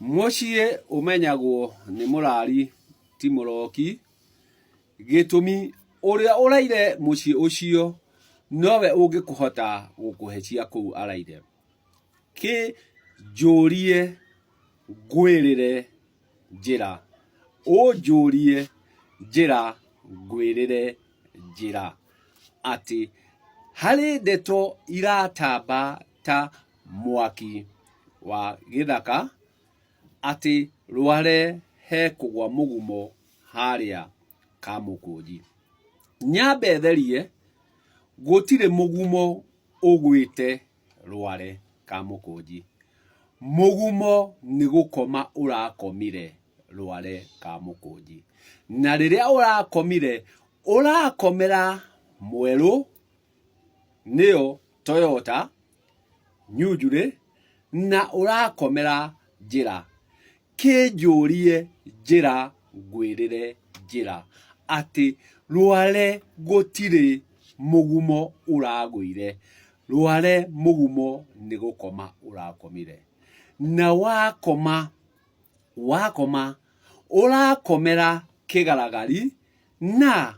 Mũciĩ ũmenyagwo nĩ mũrari ti mũroki, gĩtũmi ũrĩa ũraire mũciĩ ũcio nowe ũngĩkũhota gũkũhe cia kũu araire. Kĩnjũrie ngwĩrĩre njĩra, ũnjũrie njĩra ngwĩrĩre njĩra, atĩ harĩ ndeto iratamba ta mwaki wa gĩthaka, atĩ Rware hekũgwa mũgumo harĩa Kamũkũnji. Nyambe therie, gũtirĩ mũgumo ũgwĩte Rware Kamũkũnji. Mũgumo nĩ gũkoma ũrakomire Rware Kamũkũnji. Na rĩrĩa ũrakomire, ũrakomera mwerũ, nĩyo Toyota Nyunjurĩ, na ũrakomera njĩra. Kĩnjũrie njĩra ngwĩrĩre njĩra, atĩ Rware gũtirĩ mũgumo ũragũire, Rware mũgumo nĩ gũkoma ũrakomire. Na wakoma, wakoma ũrakomera kĩgaragari na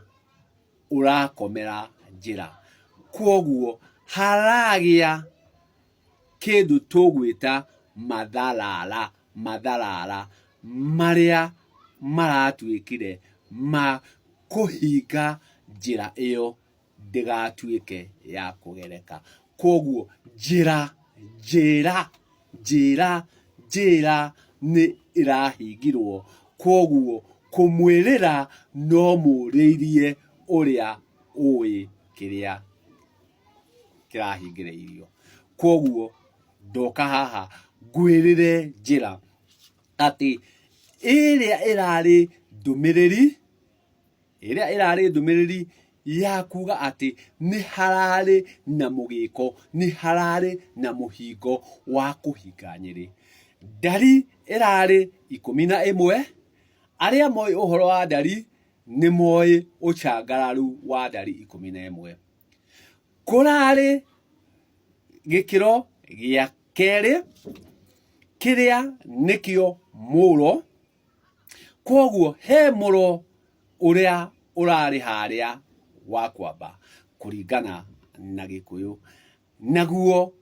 ũrakomera njĩra. Kwoguo haragĩa kĩndũ tũgwĩta matharara, matharara marĩa maratuĩkire ma kũhinga njĩra ĩyo ndĩgatuĩke ya kũgereka. Kwoguo njĩra, njĩra, njĩra, njĩra nĩ ĩrahingirwo, kwoguo kũmwĩrĩra no mũrĩirie ũrĩa ũĩ kĩrĩa kĩrahingĩrĩirio. Kwoguo ndoka haha ngwĩrĩre njĩra atĩ ĩrĩa ĩrarĩ ndũmĩrĩri, ĩrĩa ĩrarĩ ndũmĩrĩri ya kuga atĩ nĩ hararĩ na mũgĩko, nĩ hararĩ na mũhingo wa kũhinga Nyĩrĩ. Ndari ĩrarĩ 11, arĩa moĩ ũhoro wa ndari nĩ moĩ ũcangararu wa ndari 11. Kũrarĩ gĩkĩro gĩa kerĩ kĩrĩa nĩkĩo mũro, kwoguo he mũro ũrĩa ũrarĩ harĩa wa kwamba kũringana na Gĩkũyũ. Naguo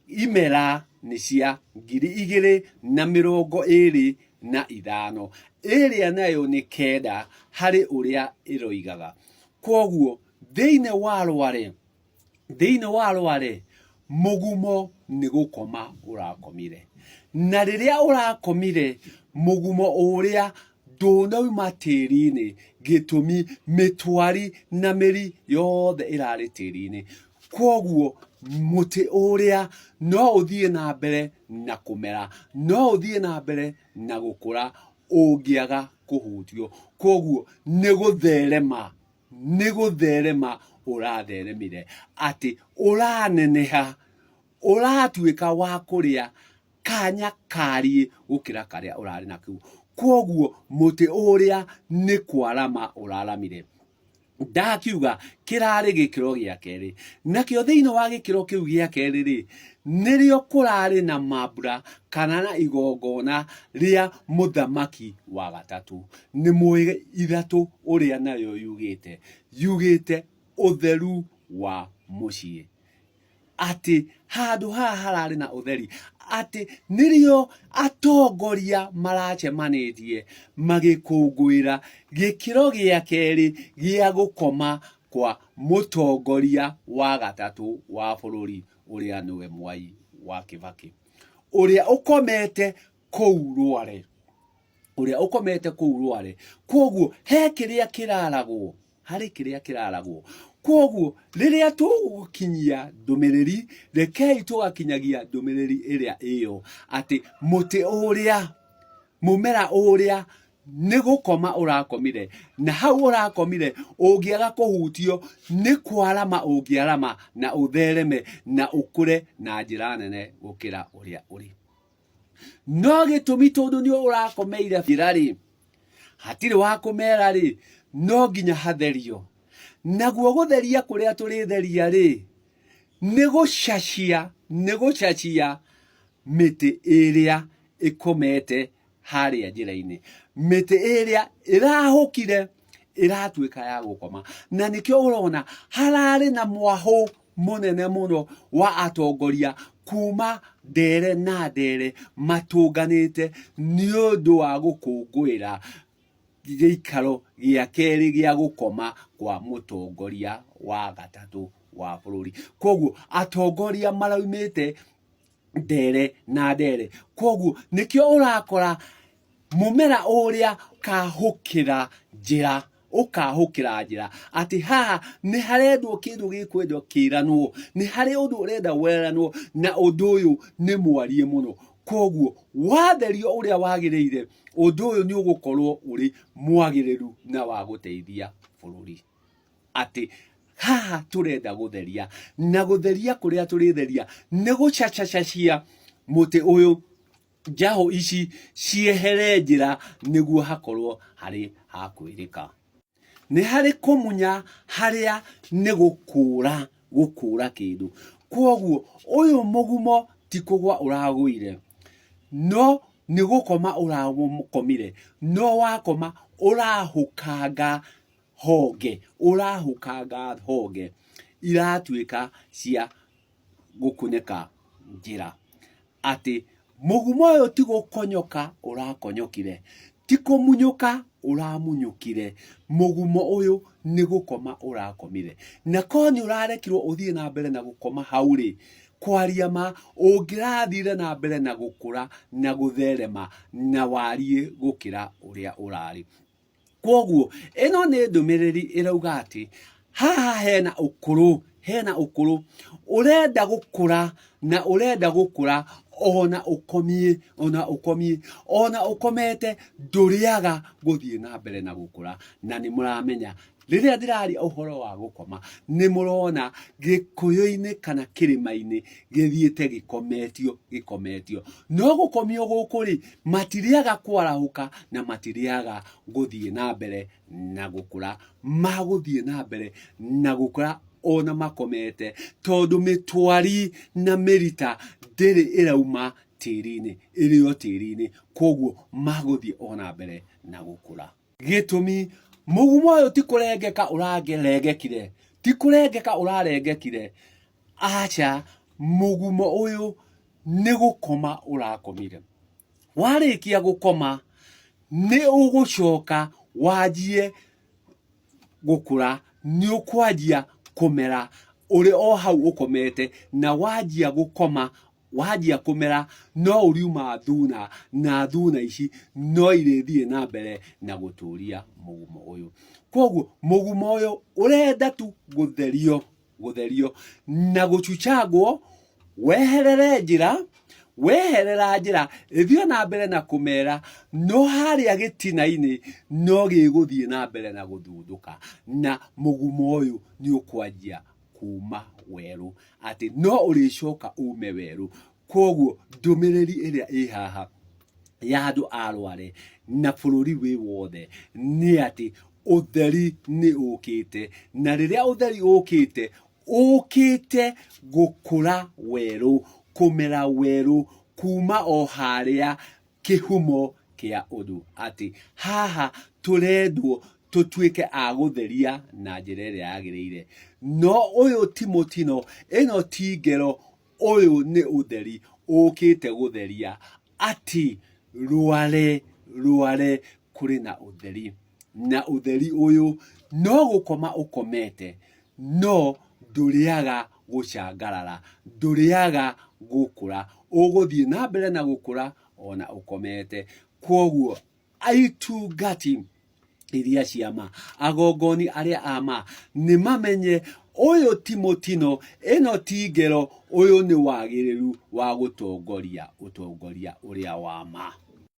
imera nĩ cia 2025, ĩrĩa nayo nĩ 9 harĩ ũrĩa ĩroigaga. Kwoguo thĩinĩ wa Rware, thĩinĩ wa Rware mũgumo nĩ gũkoma ũrakomire. Na rĩrĩa ũrakomire, mũgumo ũrĩa ndũnauma tĩri-inĩ, gĩtũmi mĩtwari na mĩri yothe ĩrarĩ tĩri-inĩ. Kwoguo mũtĩ ũrĩa no ũthiĩ na mbere na kũmera, no ũthiĩ na mbere na gũkũra ũngĩaga kũhutio. Kwoguo nĩ gũtherema, nĩ gũtherema ũratheremire, atĩ ũraneneha, ũratuĩka wa kũrĩa kanya kariĩ gũkĩra karĩa ũrarĩ nakĩo. Kwoguo mũtĩ ũrĩa nĩ kwarama ũraramire. Ndakiuga kĩrarĩ gĩkĩro gĩa kerĩ. Nakĩo thĩinĩ wa gĩkĩro kĩu gĩa kerĩ rĩ, nĩrĩo kũrarĩ na mambura kana na igongona rĩa mũthamaki wa gatatũ. Nĩ mũĩ ithatũ ũrĩa nayo yugĩte? Yugĩte ũtheru wa mũciĩ. Atĩ handũ haha hararĩ na ũtheri, atĩ nĩrĩo atongoria maracemanĩtie magĩkũngũĩra gĩkĩro gĩa kerĩ gĩa gũkoma kwa mũtongoria wa gatatũ wa bũrũri ũrĩa nĩwe Mwai wa Kĩbakĩ, ũrĩa ũkomete kũu Rware, ũrĩa ũkomete kũu Rware. Kwoguo he kĩrĩa kĩraragwo harĩ kĩrĩa kĩraragwo. Kwoguo rĩrĩa tũgũkinyia ndũmĩrĩri, rekei tũgakinyagia ndũmĩrĩri ĩrĩa ĩyo atĩ mũtĩ ũrĩa, mũmera ũrĩa nĩ gũkoma ũrakomire, na hau ũrakomire ũngĩaga kũhutio nĩ kwarama ũngĩarama na ũthereme na ũkũre na njĩra nene gũkĩra ũrĩa ũrĩ. No gĩtũmi tondũ nĩ ũrakomeire njĩra rĩ, hatirĩ wa kũmera rĩ, no nginya hatherio. Naguo gũtheria kũrĩa tũrĩtheria rĩ, nĩ gũcacia, nĩ gũcacia mĩtĩ ĩrĩa ĩkomete harĩa njĩra-inĩ, mĩtĩ ĩrĩa ĩrahũkire ĩratuĩka ya gũkoma. Na nĩkĩo ũrona hararĩ na mwahũ mũnene mũno wa atongoria kuma ndere na ndere matũnganĩte nĩ ũndũ wa gũkũngũĩra gĩikaro gĩa kerĩ gĩa gũkoma kwa mũtongoria wa gatatũ wa bũrũri. Koguo atongoria maraumĩte ndere na ndere. Koguo nĩkĩo ũrakora mũmera ũrĩa ũkahũkĩra njĩra ũkahũkĩra njĩra atĩ haha nĩ harendwo kĩndũ gĩkwendwo kĩranwo, nĩ harĩ ũndũ ũrenda weranwo na ũndũ ũyũ nĩ mwarie mũno. Koguo watherio ũrĩa wagĩrĩire, ũndũ ũyũ nĩ ũgũkorwo ũrĩ mwagĩrĩru na wa gũteithia bũrũri. Atĩ haha tũrenda gũtheria, na gũtheria kũrĩa tũrĩtheria nĩ gũcacacacia mũtĩ ũyũ, njahũ ici ciehere njĩra nĩguo hakorwo harĩ ha kwĩrĩka. Nĩ harĩ kũmunya harĩa nĩ gũkũra, gũkũra kĩndũ. Kwoguo ũyũ mũgumo ti kũgwa ũragũire, no nĩ gũkoma ũrakomire, no wakoma ũrahũkanga honge, ũrahũkanga honge iratuĩka cia gũkunĩka njĩra. Atĩ mũgumo ũyũ ti gũkonyoka ũrakonyokire, ti kũmunyũka ũramunyũkire, mũgumo ũyũ nĩ gũkoma ũrakomire. Na korwo nĩ ũrarekirwo ũthiĩ na mbere na gũkoma hau rĩ, kwaria ma, ũngĩrathire na mbere na gũkũra na gũtherema na wariĩ gũkĩra ũrĩa ũrarĩ. Kwoguo ĩno nĩ ndũmĩrĩri ĩrauga atĩ haha hena ũkũrũ, hena ũkũrũ ũrenda gũkũra na ũrenda gũkũra ona ũkomiĩ, ona ũkomiĩ, ona ũkomete ndũrĩaga gũthiĩ na mbere na gũkũra. Na nĩ mũramenya rĩrĩa ndĩraria ũhoro wa gũkoma nĩ mũrona gĩkũyũ-inĩ kana kĩrĩma-inĩ gĩthiĩte gĩkometio gĩkometio. No gũkomio gũkũ rĩ, matirĩaga kwarahũka na matirĩaga gũthiĩ na mbere na gũkũra. Magũthiĩ na mbere na gũkũra ona makomete tondũ mĩtwari na mĩrita ndĩrĩ ĩrauma tĩri-inĩ, ĩrĩ o tĩri-inĩ, koguo magũthiĩ o na mbere na gũkũra. Gĩtũmi, mũgumo ũyũ ti kũrengeka ũrarengekire, ti kũrengeka ũrarengekire, aca, mũgumo ũyũ nĩ gũkoma ũrakomire. Warĩkia gũkoma, nĩ ũgũcoka wanjie gũkũra, nĩ ũkwanjia kũmera ũrĩ o hau ũkomete, na wanjia gũkoma wanjia kũmera no ũriuma thuna, na thuna ici no irĩthiĩ na mbere na gũtũria mũgumo ũyũ. Koguo mũgumo ũyũ ũrenda tu gũtherio, gũtherio na gũchuchangwo, weherere njĩra, weherera njĩra ĩthiĩ na mbere na kũmera, no harĩa gĩtina-inĩ no gĩgũthiĩ na mbere na gũthundũka, na mũgumo ũyũ nĩ ũkwanjia kuma werũ. Atĩ no ũrĩcoka ume werũ. Kwoguo ndũmĩrĩri ĩrĩa ĩ haha ya andũ a Rware na bũrũri wĩ wothe nĩ atĩ ũtheri nĩ ũkĩte, na rĩrĩa ũtheri ũkĩte, ũkĩte gũkũra werũ, kũmera werũ kuma o harĩa kĩhumo kĩa ũndũ atĩ haha tũrendwo tũtuĩke a gũtheria na njĩra ĩrĩa yagĩrĩire. No ũyũ ti mũtino, ĩno ti ngero, ũyũ nĩ ũtheri ũkĩte gũtheria atĩ Rware, Rware kũrĩ na ũtheri. Na ũtheri ũyũ no gũkoma ũkomete, no ndũrĩaga gũcangarara, ndũrĩaga gũkũra, ũgũthiĩ na mbere na gũkũra ona ũkomete. Kwoguo aitungati iria cia ma, agongoni arĩa a ma, nĩ mamenye ũyũ ti mũtino, ĩno ti ngero, ũyũ nĩ wagĩrĩru wa gũtongoria ũtongoria ũrĩa wa ma.